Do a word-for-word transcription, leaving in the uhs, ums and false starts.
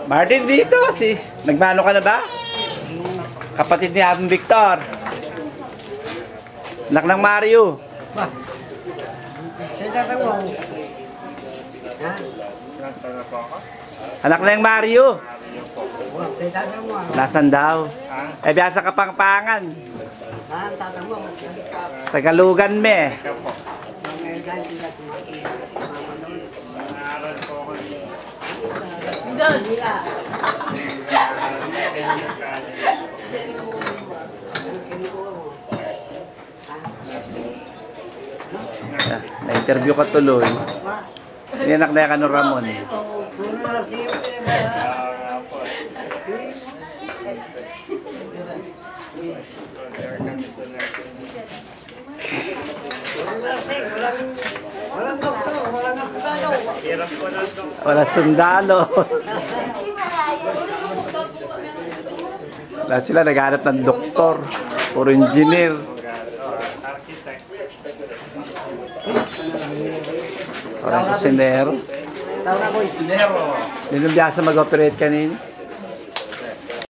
Martin, dito si, nagmano ka na ba? Kapatid ni Abang Victor. Anak ng Mario. Ba? Sa tatang mo. Ha? Anak ng Mario. Wa, sa tatang mo. Nasan daw? Eh, biasa Kapampangan. Ha, tatang mo. Tagalugan me. Ah, na-interview ka tuloy. Ini anak na yan kanu Ramon. Wala sundalo. Lahat sila naghanap ng doktor. Puro engineer. Parang kusinero. Yun yung biyasa mag-operate kanina.